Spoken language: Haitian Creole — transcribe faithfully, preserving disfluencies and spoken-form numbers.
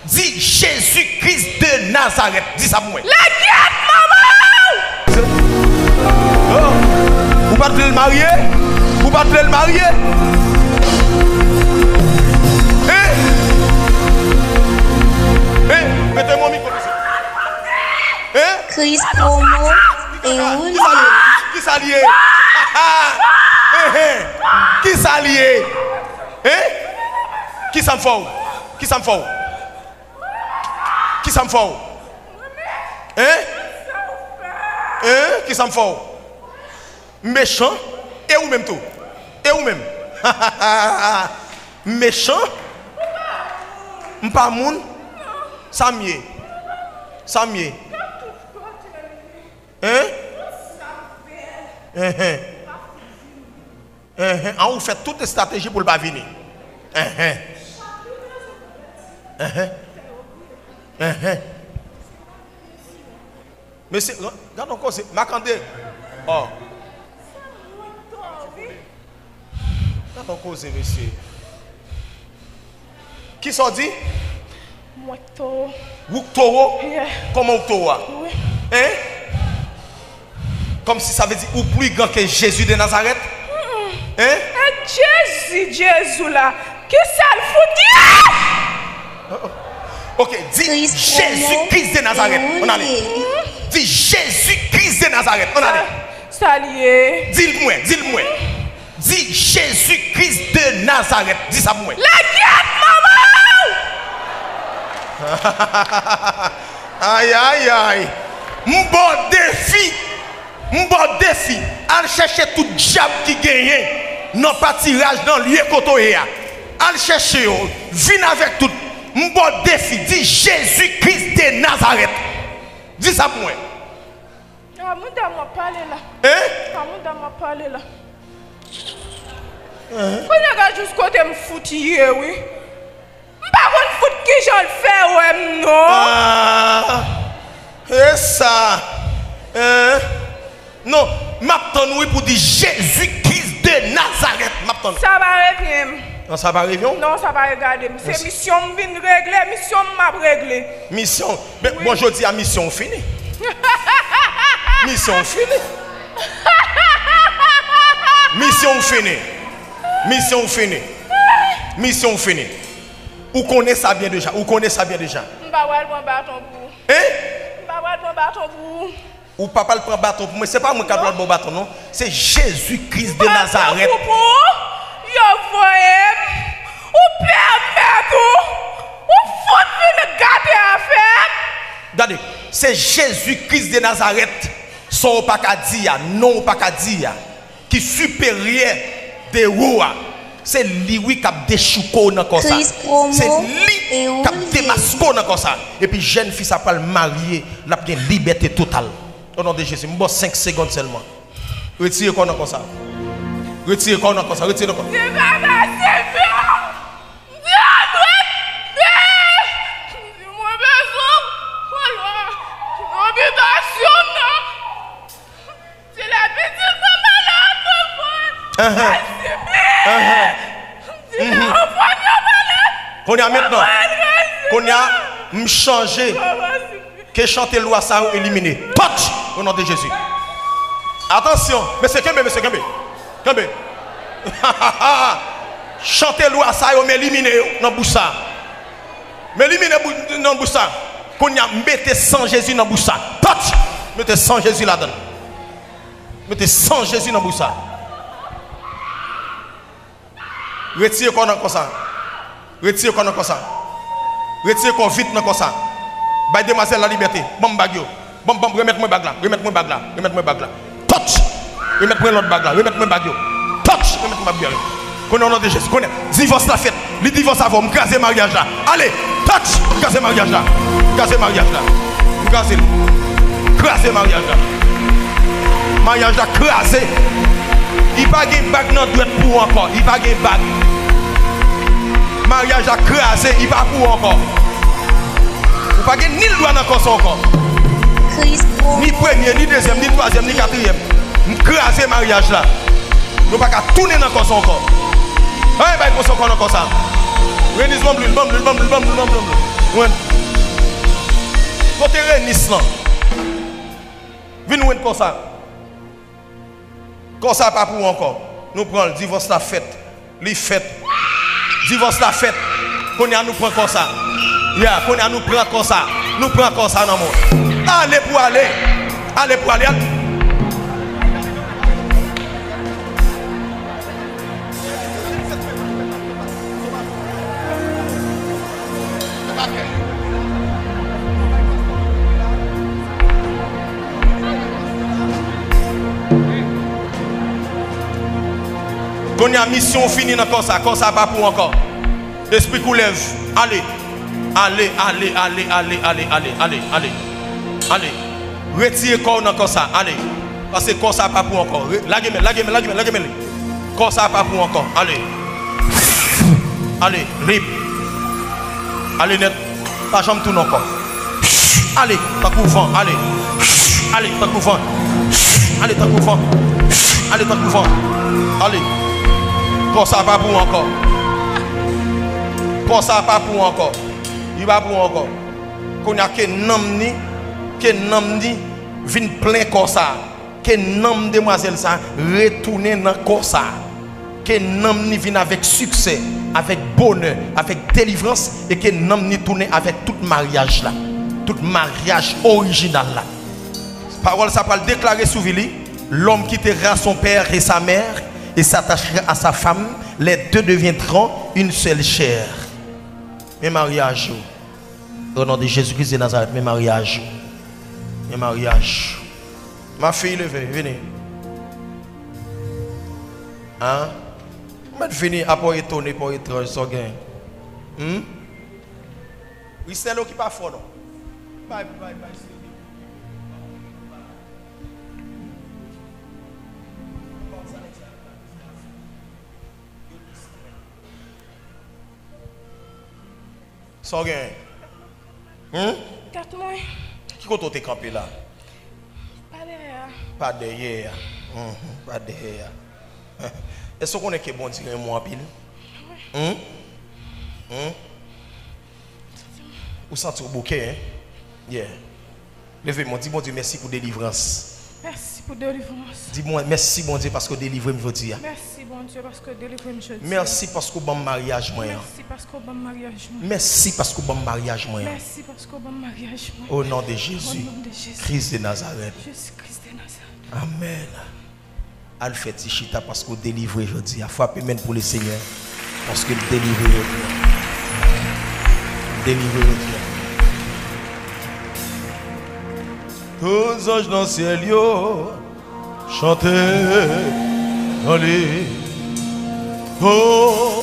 Di Jezi Kris de Nazarèt. Di sa pou mwen. Lagèt manman w! Oh. Ou pa t vle l marye? Ou pa t vle l marye? Hein? Hein? Mete mwen mikwo, mesye. Hein? Kris Promo e Kisa l ye? Kisa l ye? Hein, hein. Kisa l ye? Hein? Kisa m fè w? Kisa m fè w? Kisa m fè w? Hein? Hein? Kisa m fè w? M mechan? E ou menm tou? E ou menm? M mechan? M pa moun? Sa m ye? Sa m ye? Hein? Enhen. Enhen. An ou fè tout estrateji pou l pa vini. Enhen. Enhen. Enhen. Mesye, gad yon koze. Makande. Oh. Gad yon koze, mesye. Kisa w di? Mwen k towo. Ou k towo? Yeah. Kòman ou k towo a? Wi. Hein? Kòmsi sa vle di ou pli gran ke Jezi de Nazarèt? Mm-mm. Hein? E Jezi, Jezi la, kisa l fout ye? Oh, oh. Ok, di Jezi Kris de Nazarèt. Ann ale. Di Jezi Kris de Nazarèt. Ann ale. Sa l ye? Di l pou mwen, di l pou mwen. Di Jezi Kris de Nazarèt. Di sa pou mwen. Lagèt manman w! Ay, ay, ay. M ba w defi. M ba w defi. Al chèche tout dyab ki genyen nan patiraj, nan lye kote w ye a. Al chèche yo. Vin avèk tout. M ba w defi. Di Jezi Kris de Nazarèt. Di sa pou mwen. A mouda m w ap pale la. Hein? A mouda m w ap pale la. Hein? Kounye a gad jis kote m fout ye wi. M pa konn fout kijan l fè wè m non. Ah, e sa. Hein? Non, m ap tann wi pou di Jezi Kris de Nazarèt. M ap tann. Sa pa revyen m. Non, sa pa revyen w? Non, sa pa regade m. Se misyon m vin regle, misyon m m ap regle. Misyon. Men, bon, jodi a misyon w fini. Misyon w fini. Misyon w fini. Misyon w fini. Misyon w fini. Ou konnen sa byen deja. Ou konnen sa byen deja. M pa pral pran baton pou ou. Hein? M pa pral pran baton pou ou. Ou pa pral pran baton pou mwen. Se pa mwen k ap pral ba w baton, non. Se Jezi Kris de Nazarèt. Pran baton pou ou. Yo voye m. Ou pèmèt ou. Ou fout vin gate afè m. Gade, se Jezi Kris de Nazarèt. Sa w pa ka di a, non w pa ka di a, ki siperyè de ou a. Se li wi k ap dechouke w nan kò sa. Se li k ap demaske w nan kò sa. Epi jèn fi sa pral marye, l ap gen libète total. O non de Jezi, m ba w senk segonn sèlman. Retire kò w nan kò sa. Retire kò w nan kò sa. Retire nan kò. Se pa posib non. Mwen dwe peye. Mwen bezwen yon lwa nan bitasyon m nan. Se la pitit mwen pale ak mwen. Ahan. Ahan. Se la anfòm yo pale. Kounye a mentnan. Kounye a, m chanje. Ke chante lwa sa yo elimine. Touch! O non de Jezi. Atansyon. Mesye, kenbe, mesye, kenbe. Kenbe. Chante lwa sa yo, m elimine yo nan bouch sa. M elimine bou-, nan bouch sa. Kounye a, m mete san Jezi nan bouch sa. Touch! Mete san Jezi ladan l. Mete san Jezi nan bouch sa. Retire kò w nan kò sa. Retire kò w nan kò sa. Retire kò w vit nan kò sa. Bay demwazèl la libète. Ban m bag yo. Ban m, ban m, remèt mwen bag la. Remèt mwen bag la. Remèt mwen bag la. Touch! Remèt mwen lòt bag la. Remèt mwen bag yo. Touch! Remèt mwen bag yo. Konnen o non de Jezi. Konnen. Divòs la fèt. Li divòs avè w. M kraze maryaj la. Ale! Touch! M kraze maryaj la. M kraze maryaj la. M kraze l. Kraze maryaj la. Maryaj la kraze. Li pa gen bag nan dwèt pou ou ankò. Li pa gen bag. Maryaj la kraze. Li pa pou ou ankò. Ou pa gen ni l dwa nan kò sa ankò. Ni premye, ni dezyèm, ni twazyèm, ni katriyèm. M kraze maryaj la. Nou pa ka tounen nan kò sa ankò. Ay, bay kò sa ankò nan kò sa. Reniz, ban m lwil, ban m lwil, ban m lwil, ban m lwil, ban m lwil, ban m lwil. Jwenn. Kote Renis lan? Vin jwenn kò sa. Kò sa pa pou ou ankò. Nou pran l, divòs la fèt. Li fèt. Divòs la fèt. Kounye a nou pran kò sa. Ya, kounye a nou pran kò sa. Nou pran kò sa nan men w. Ale pou ale. Ale pou ale. Kounye a, misyon w fini nan kò sa. Kò sa pa pou w ankò. Espri koulèv, ale. Ale, ale, ale. Retire kò w nan kò sa, ale. Paske kò sa pa pou w ankò. Re-, lage men, lage men, lage men, lage men. Kò sa pa pou w ankò, ale. Ale, lib. Ale nèt. Pa janm tounen ankò. Ale, tankou van, ale. Ale, tankou van. Ale, tankou van. Ale, tankou van. Ale. Kò sa pa pou w ankò. Kò sa pa pou w ankò. Li pa pou w ankò. Kounye a ke nanm ni, ke nanm ni vin plen kò sa. Ke nanm demwazèl sa retounen nan kò sa. Ke nanm ni vin avèk siksè, avèk bonè, avèk delivrans, e ke nanm ni tounen avèk tout maryaj la, tout maryaj orijinal la. Pawòl sa pral deklare sou vi li, l'homme quittera son père et sa mère et s'attachera à sa femme, les deux deviendront une seule chair. Men maryaj yo. Au nom de Jésus-Christ de Nazareth, men maryaj ou. Men maryaj. Ma fille, leve, vini. Hein? Ou mèt vini, apa w etone, pa w etranj, sa w gen. Hmm? Risello ki pa fò, non. Bay, bay, bay, sou yo. Sa w gen? Hmm? Tèt mwen. Ki kote w te kanpe la? Pa dèyè a. Pa dèyè a. Mhm, pa dèyè a. Èske w konnen ke Bondye renmen w anpil? Wi. Hmm? Hmm? Ou santi w bouke, hein? Yeah. Leve men w, di Bondye mèsi pou delivrans. Mèsi pou delivrans. Di mwen, mèsi Bondye paske w delivre m jodi a. Mèsi Bondye paske w delivre m jodi a. Mèsi paske w ban m maryaj mwen an. Mèsi paske w ban m maryaj mwen. Mèsi paske w ban m maryaj mwen an. Mèsi paske w ban m maryaj mwen. O non de Jezi, o non de Jezi Kris de Nazarèt. Jezi Kris de Nazarèt. Amèn. Al fè ti chita paske w delivre jodi a. Frape men pou Lesenyè paske l delivre jodi a. L delivre jodi a. Tout zanj nan syèl yo chante, ale. Oh.